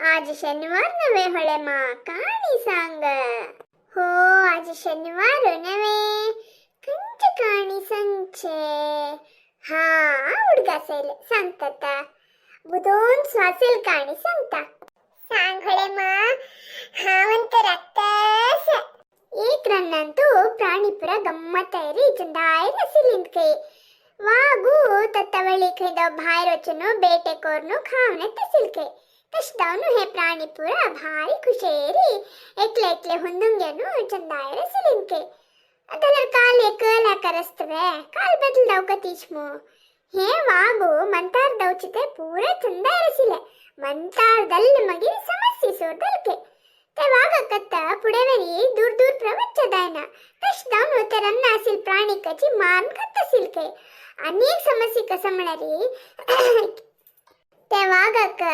आज शनिवार नव्हे होळे मा काणी सांग. हो, आज शनिवार नव्हे, खंयची काणी सांगचे? हा, उडगास सांगता. बुदोन स्वासेल काणी सांगता. सांग होळे मा, हांव तर आत्ताच. एक ರನ್ನಂತೂ ಪ್ರಾಣಿಪುರ ಗಮ್ಮತ್ತೈರಿ ಚಂದಾಯ್ ರಸಿಲಿಂದ್ಕೆ. ವಾಗು ತತ್ತವಳಿ ಖೈದ ಭಾಯ್ ರಚನು ಬೇಟೆಕೋರ್ನು खावणे तसिलके. तशदावनु हे प्राणी पुरा भारी खुशेरी एकले एकले हुंदुंगेನು ಚಂದಾಯ ರಸಿಲಿಂದ್ಕೆ. ಅದರ ಕಾಲ್ ಏಕಲ್ ಹಾಕರಸ್ತವೆ ಕಾಲ್ ಬದಲ್ ದೌಕತೀಚ್ಮು. ಹೇ ವಾಗು ಮಂತಾರ್ ದೌಚಿತೆ ಪೂರ ಚಂದ ರಸಿಲೆ. ಮಂತಾರ್ದಲ್ಲಿ ಮಗಿರಿ ಸಮಸ್ಯೆ ಸೋರ್ದಲ್ಕೆ. ते वाघकत्त पुढेवरी दूर दूर प्रवच्चदायना. तश जाऊन ते रन्न असेल प्राणिकाची मान खात असेल के. अनेक समस्ये कसं म्हणारी, ते वाघक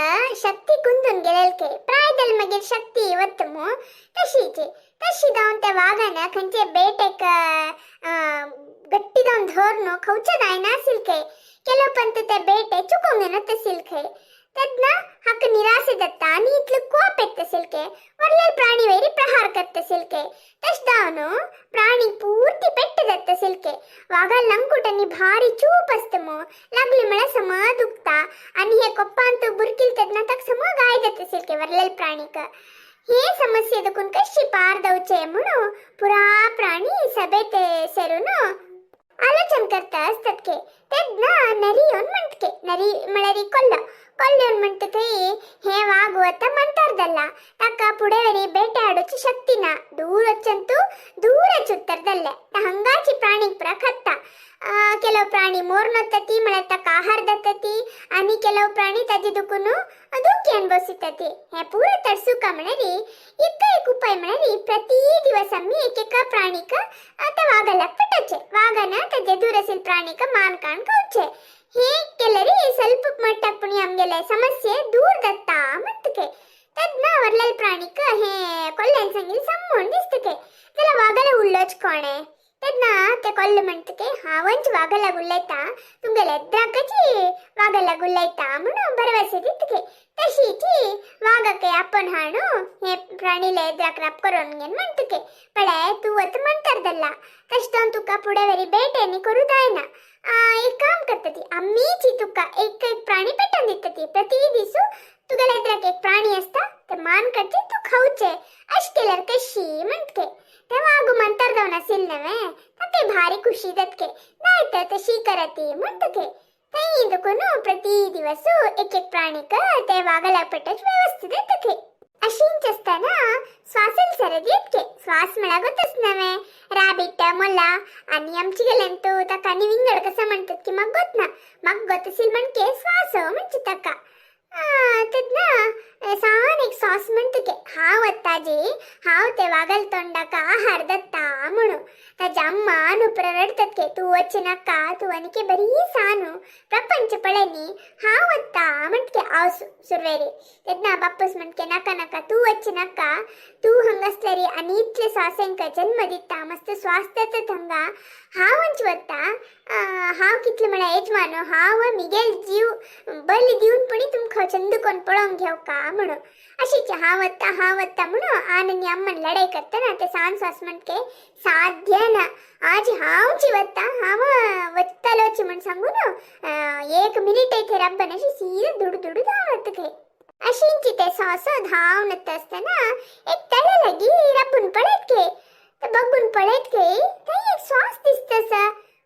शक्ती कुंदून गेलेलके. प्रायदल मगीर शक्ती वत्तमो तशीची. तशी जावन ते वाघान खंयचे बेटेक गट्टी जावन धरून खावचे जायना असेल के. ಕೆಲವು ಪಂತ ते ಬೇಟೆ चुकोंग तसील खे. तद्ना हक निराशे दत्ता आणि इतलं कोप येत सिलके, वरलेल प्राणी वैरी प्रहार करत सिलके. तशदावನು ಪ್ರಾಣಿ ಪೂರ್ತಿ ಪೆಟ್ಟು ದತ್ತ ಸಿಲ್ಕೆ. वागा लंकुटनी भारी चूप असतमो, लागली म्हळ्यार सम दुखता आणि हे कोप्पांत बुरकील तेन्ना ताका सम गाय जाता सिलके वरलेल प्राणीक. हे समस्ये दुखून कशी पार दवचे म्हणून पुरा प्राणी सभेत सेरून आलोचन करता असतात के. तेन्ना नरी येवन म्हणटके, नरी म्हळ्यार कोल्लो. कोल्लो येवन म्हणटा थंय, हे वागು आतां मंतारदಲ್ಲ, ताका पुढे ಬೇಟೆ ಆಡೋಚಿ ಶಕ್ತಿ ನಾ. ದೂರ ವಚ್ಚಂತೂ ದೂರ ಚುತ್ತರ್ದಲ್ಲೆ ಹಂಗಾಚಿ ಪ್ರಾಣಿಗ್ ಪುರ ಖತ್ತ. ಕೆಲವು ಪ್ರಾಣಿ ಮೋರ್ನೊತ್ತತಿ, म्हळ्यार ताका आहार दत्तती आणि ಕೆಲವು ಪ್ರಾಣಿ ताजे दुखून दुखी अनुभविसतती. हे पूरा तडसुका म्हळ्यार एक एक उपाय म्हळ्यार प्रति दिवस आम्ही एक एका प्राणीक ते वागालाक पटोवचे. वागान ताजे दूर असेल प्राणीक मान काण खावचे. हे केल्यारी ಸ್ವಲ್ಪ ಮಟ್ಟಕ್ ಪುಣಿ आमगेले ಸಮಸ್ಯೆ ದೂರ ದತ್ತ म्हणटके. तेन्ना वरलेल प्राणीक हे कोल्ल्यान सांगिल्लें समोन दिसतके. जाल्यार वागाला उल्लोच कोणे? तेन्ना ते कोल्ले म्हणटके, हांवच वागालाग उलयता, तुमगेले एद्राकची वागालाग उलयता म्हणून भरवसे दितके. तशीची वागाक आपण हाणू हे प्राणीले एद्राक राप करून घेन म्हणटके, पळे तूं वत म्हणतारदल्ला, तशें तुका फुडें वेरी बेटेनी करूं जायना. एक काम करता ती, आम्हीची तुका एक एक प्राणी पेटोवन दिता ती. प्रति दिसू तुगेले एद्राक एक प्राणी आसता, ते मान काडचे, तूं खावचे. अशें केल्यार कशी म्हणटके. ते वागू मंतर जावन आशिल्ले नव्हे, ताका भारी खुशी जातके. जायत तशी करती म्हणटके. थंय दुखून प्रति दिवस एक एक प्राणीक ते वागाला पेटोवचे व्यवस्थित येतके. अशींच आसतना श्वासेल सरद येतके. श्वास म्हळ्यार गोतच नव्हे, राबिट मोला आणि आमची गेल्यान ताका आनी विंगड कसं म्हणतात की म्हाका गोत ना. म्हाका गोत असेल म्हणके श्वास म्हणजे ताका. तेन्ना सान एक सॉस म्हणटके, हांव वत्ताजी, हांव ते वागल तोंडाक आहार दत्ता म्हणू. ताज्या अम्मा नुपरा रडतात के, तूं वचचे नाका, तूं आनीके बरी सानू, प्रपंच पळयनी. हांव वत्ता म्हणटके हांव सुरवेरी. तेन्ना बापूस म्हणके, नाका नाका, तूं वचचे नाका. तूं हांगा आसल्यारी आनी इतले श्वासांक जन्म दिता, मस्त श्वास जातात हांगा. हांव वत्ता. हांव कितले म्हळ्यार येजमान हांव, मिगेल जीव बली दिवन पणी तुमकां चंद कोण पळोवंक घेवका म्हणून. अशीच हांव वत्ता, हांव वत्ता म्हणून आन आनी अम्मन लढाई करतना ते सान श्वास म्हणके, साध्य ना, आज हांवची वत्ता, हांव वत्तलोची म्हण सांगून एक मिनिट येथे रब्बन अशी सीधा दुडू दुडू धांवत खे. अशींची ते सॉस धांवन आसतना एक तळे लागी रब्बून पळयत खे. ते बघून पळयत खे, थंय एक श्वास दिसतस.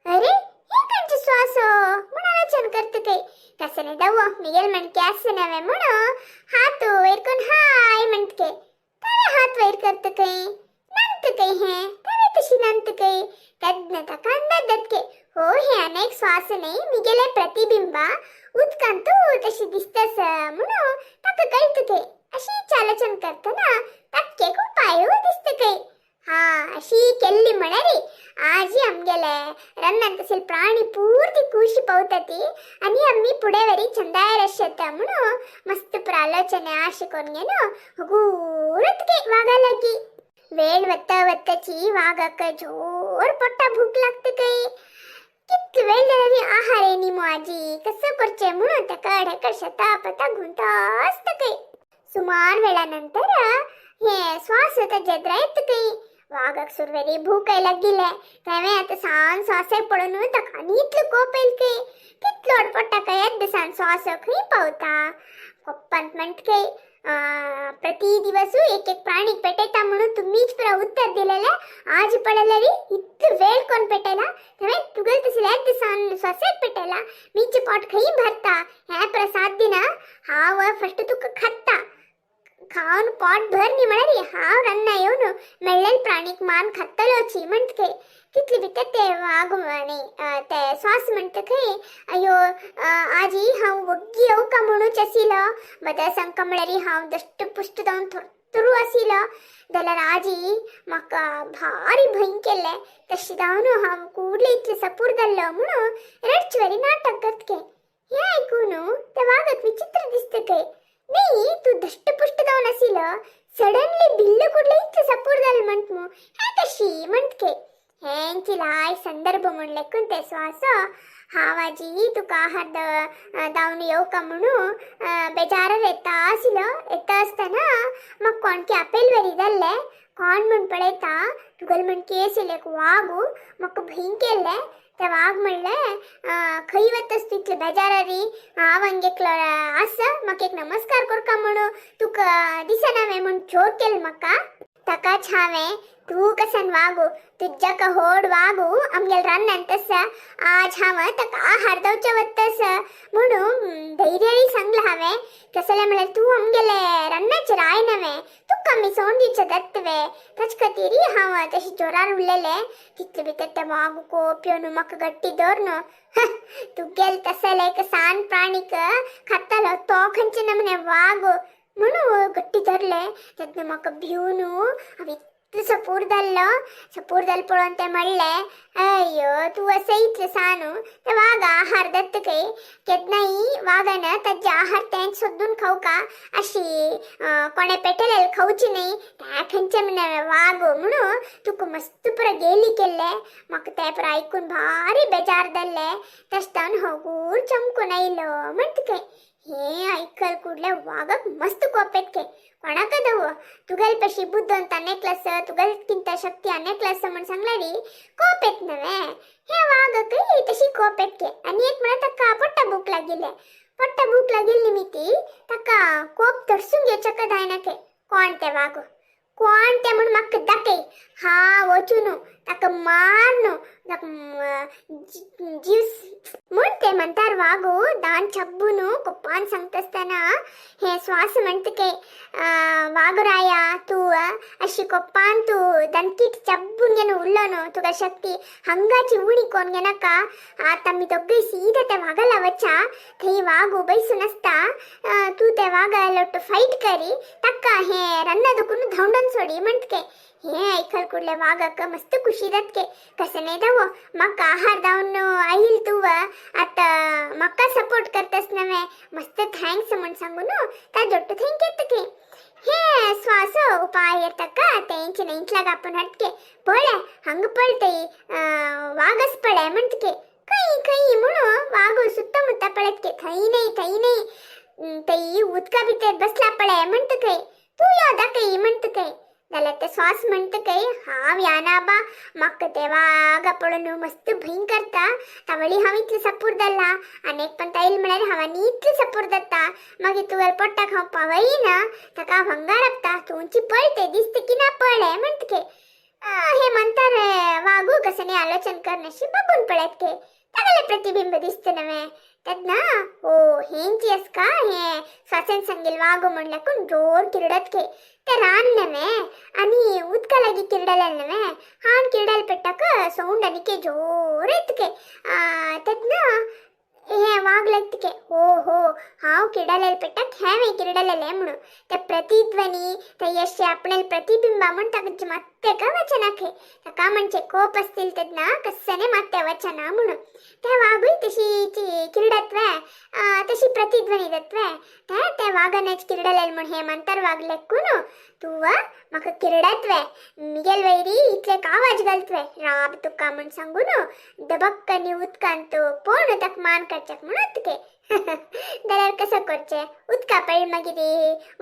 अरे, हे खंयचे श्वास म्हण आलोचन करत खे. तसं नाही दवो मिगेल म्हणके असं नव्हे म्हणून हात वयर करून हाय म्हणटके. तावे हात वयर करत खंय, नंत खंय, हे तावे तशी नंत खंय. तज्ञ ताका अंदाज जातके, हो, हे अनेक श्वास न्हय, मिगेले प्रतिबिंबा उदकांतू तशी दिसतस म्हणून ताका कळत खे. अशी आलोचन करतना ताका एक उपाय दिसत खंय. हा, अशी केल्ली म्हळ्यारी आजी आमगेले रन्नांत तसेल प्राणी पूर्ती खुशी पावतती आणि आम्ही पुढे वरी चंदाय रशेत म्हणून मस्त प्रालोचने आशे करून घेनो गुरत वागालागी. वेळ वत्ता वत्ताची वागाक जोर पोट्टा भूक लागते काही. कितले वेळ जाल्यार आहार येनी मो आजी, कसं करचे म्हणून ताका ढेकर शेता पता गुंता आसता काही. सुमार वेळा नंतर हे स्वास ताजे येता खंय. वागाक सुरवेरी भूक लागिल्ले. तेवें आतां सान स्वासक पळोवन ताका आनी इतलो कोप येयल खंय. कितलो पोट्टाक येद्द सान स्वास खंय पावता. कोप्पांत म्हणटा खंय, प्रति दिवसू एक एक प्राणीक पेटयता म्हणून तुमीच पुरा उत्तर दिलेले. आज पळयल्यारी इतलो वेळ कोण पेटयला. तेवें तुगेले तसले येद्द सान स्वासक पेटयला. मीचे पोट खंय भरता. हें पुरा 7 दिना हांव फस्ट तुका खाता. खावन पोट भर न्ही म्हळ्यार हांव रान्ना येवन मेळ्ळेले प्राणीक मान खातलोची म्हणटा खंय. तितले भितर ते वाग न्ही ते स्वास म्हणटा खंय, अयो आजी हांव वग्गी येवका म्हणूच आशिल्लो. बदल सांगका म्हळ्यार हांव दश्ट पुश्ट जावन थरथरू आशिल्लो. जाल्यार आजी म्हाका भारी भंय केल्लें. तशें जावन हांव कुडले इतलें सपूर जाल्लो म्हणून रडचे वरी नाटक करता खंय. हें आयकून त्या वागाक विचित्र दिसता खंय. न्ही तूं दश्टपुश्ट जावन आशिल्लो, सडनली बिल्ल कुडले इतलें सपूर जालें म्हणटा मू, हें कशी म्हणटा खंय. हेंची लाय संदर्भ म्हूण लेखून ते स्वास हांव आजी तुका आहार धांवन येवका म्हणून बेजारार येता आशिल्लो. येता आसतना म्हाका कोणके आपेल वरी जाल्लें. कोण म्हूण पळयता तुगेले म्हण केस येयले एक वागू म्हाका भंय केल्लें. ते वाग म्हणलें, खंय वतास तूं इतले बेजारारी? हांव हांगा एकलो आसा, म्हाका एक नमस्कार करका म्हणून तुका दिसना वे म्हूण जोर केलो म्हाका. ताकाच हांवें तूं कसन वागू, तुज्याक होड वागू आमगेले रानांत तसा आज हांव ताका आहार दिवचे वतस म्हणून धैर्यानी सांगलें हांवें. कसलें म्हळ्यार तूं आमगेले रानाचे राय नव्हे, तुका आमी सोंड दिवचे दत्तवे. ताचे खातीर हांव तशें जोरार उरलेलें. तितले भितर ते वागू कोप येवन म्हाका गट्टी धरून तुगेले तसले एक सान प्राणीक खातालो तो खंयचे नमने वाग म्हणून गट्टी धरलें. तेन्ना म्हाका भिवन हांव इतलें सपूर जाल्लो. सपूर जालें पळोवन तें म्हणलें, अय्यो तूं अशें इतलें सान ते वागा आहार दत्त खंय. केन्नाय वागान ताजे आहार तेंच सोदून खावका, अशी कोणें पेटलेलें खावची न्ही. त्या खंयचे म्हणे वाग म्हणून तुका मस्त पुरा गेली केल्लें. म्हाका तें पुरा आयकून भारी बेजार जाल्लें. तशें जावन हांव गूर चमकून आयलो म्हणटा खंय. हें आयकल कुडल्या वागाक मस्त कोप येता खंय. कोणाक दव तुगेले पशी बुद्दोन अनेक आसा, तुगेले किंता शक्ती अनेक आसा म्हूण सांगल्यारी कोप येता नव्हे. हे वागाकय तशी कोप येता खंय. आनी एक म्हळ्यार ताका पोट्टा भूक लागिल्लें. पोट्टा भूक लागिल्ली निमित्ती ताका कोप तडसून घेवच्याक जायना खंय. कोण ते वाग कोण ते म्हूण म्हाका दाखय. हा वचून ताका मारन ताका जीव म्हूण ते म्हणटार वागू दान छब्बून कोपान सांगता आसतना हे स्वास म्हणटा के, वागराया तूं अशी कोपान तूं दनकीट चब्बून घेवन उरलो न्हू, तुका शक्ती हंगाची उणी कोण घेनाका. आतां आमी दोगूय सीधा त्या वागाला वचा, थंय वागू बैसून आसता. तूं त्या वागा लोट फायट करी ताका हे रन्ना दुखून धांवडून सोडी म्हणटा के. हें आयकल कुडल्या वागाक मस्त खुशी जातके. कशें न्ही दावो म्हाका आहार धांवन आयल तूं आतां म्हाका सपोर्ट करतास नव्हे, मस्त thanks म्हूण सांगून ताजोट्ट thank येता के. हे स्वास उपाय ताका तेंचे नेंचलाग आपूण हटके पळय हांगा पळय वागस पळय म्हणटा के. खंय खंय म्हणून वागू सुत्ता मुत्ता पळयत के. थंय न्ही थंय न्ही थंय उदका भितर बसला पळय म्हणटा खंय. तूं यो दाखय म्हणटा खंय. जाल्यार ते स्वास म्हणटा खंय, हांव याना बा, म्हाका ते वागा पळोवन मस्त भंय करता. तावळी हांव इतलें सपूर जाला आनी एक पण ताईल म्हळ्यार हांव आनी इतलें सपूर जाता. मागीर तुवें पोट्टाक हांव पावयना, ताका हांव हंगा राबता. तुमची पळय ते दिसता की ना पळय म्हणटा खे. हे म्हणटा रे वागू कसं न्ही आलोचन करनाशी बघून पळयत खे. तागेलें प्रतिबिंब दिसता नव्हे. तेन्ना ओ हेंची आसका हें स्वासेन सांगील वागू म्हणल्याकून जोर किरडत खे. ते रान नव्हे आनी उदका लागीं किरडलें नव्हे, हान किरडल पेट्टाक सौंड आनीके जोर येता खे. तेन्ना हें वाग लागता खे, हो हो हांव किरडलें पेट्टाक हें किरडलेलें म्हणून. ते प्रतिध्वनी ते अशें आपणाले प्रतिबिंबा म्हूण ताका मात्तेका वचना खे. ताका म्हणजे कोप असतील तेन्ना कस्सने मात्ते वचना म्हणून. ते वागूय तशी किरडत वे, तशी प्रतिध्वनी जातवे. ते ते वागानेच किरडलेल म्हूण हे मंतर वाग लेखून तूं म्हाका किरडत वे, मिगेल वैरी इतले आवाज घालतवे राब तुका म्हूण सांगून दबक्क आनी उदकांत पोवन ताका मान काडच्याक म्हणून खे. जाल्यार कसो करचें? उदका पडले मागीर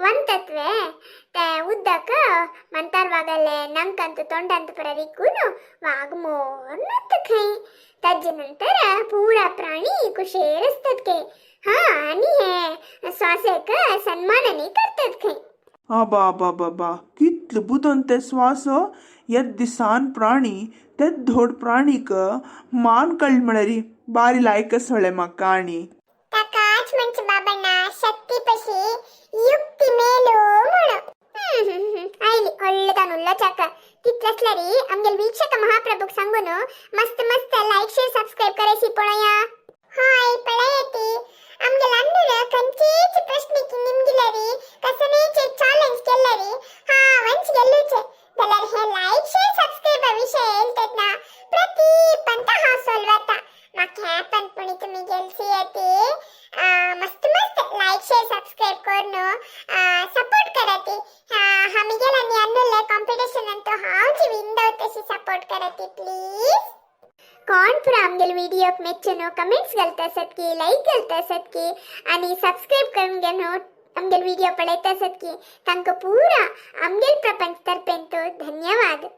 वंतत्वे ते उदक मंतार वागाले नंकांत तोंडांत पुरा रिकून वाग मोर खंय. ताजे नंतर पुरा प्राणी कुशेर आसतात खंय. हा, आनी हे स्वासेक सन्माननी करतात खंय. आबा बाबा, कितले बुदोन ते स्वासो. येद्द दिसान प्राणी तेद धोड प्राणीक मान कळ्ळ म्हळ्यारी बारी लायक आसोळें म्हाका. काणी ताकाच म्हणजे बाबांना शक्ती पशी युक्ती मेलो म्हणून. आयली व्हडलो तान उरलो चाक. तितलें आसल्यारी आमगेले वीक्षक महाप्रभूक सांगून मस्त मस्त लायक, शेअर, सबस्क्राईब करायची पळया. हाय, पळयती आमगेले अन्नूर खंयचेच प्रश्न निमगिल्यारी, कसनेच चॅलेंज केल्यारी हा वंच गेल्लूचे. जाल्यार हे लायक, शेअर, सबस्क्राईब विषय येयले ना, प्रति पंत हा सोल्वता. म्हाका ह्या पण पुणी तुमी गेलसी येते मस्त मस्त लायक, शेअर, सबस्क्राईब करून सपोर्ट करती. आमी गेला नी अन्नुले कॉम्पिटिशन अंतू हांव विंदव तशी सपोर्ट करती प्लीज. कोण पुरा आमगेले व्हिडिओक मेच्चून कमेंट्स घालता आसत की, लायक घालता आसत की आनी सबस्क्राईब करून घेवन आमगेले व्हिडिओ पळयता आसत की, तांकां पुरा आमगेले प्रपंच तर्फेन धन्यवाद.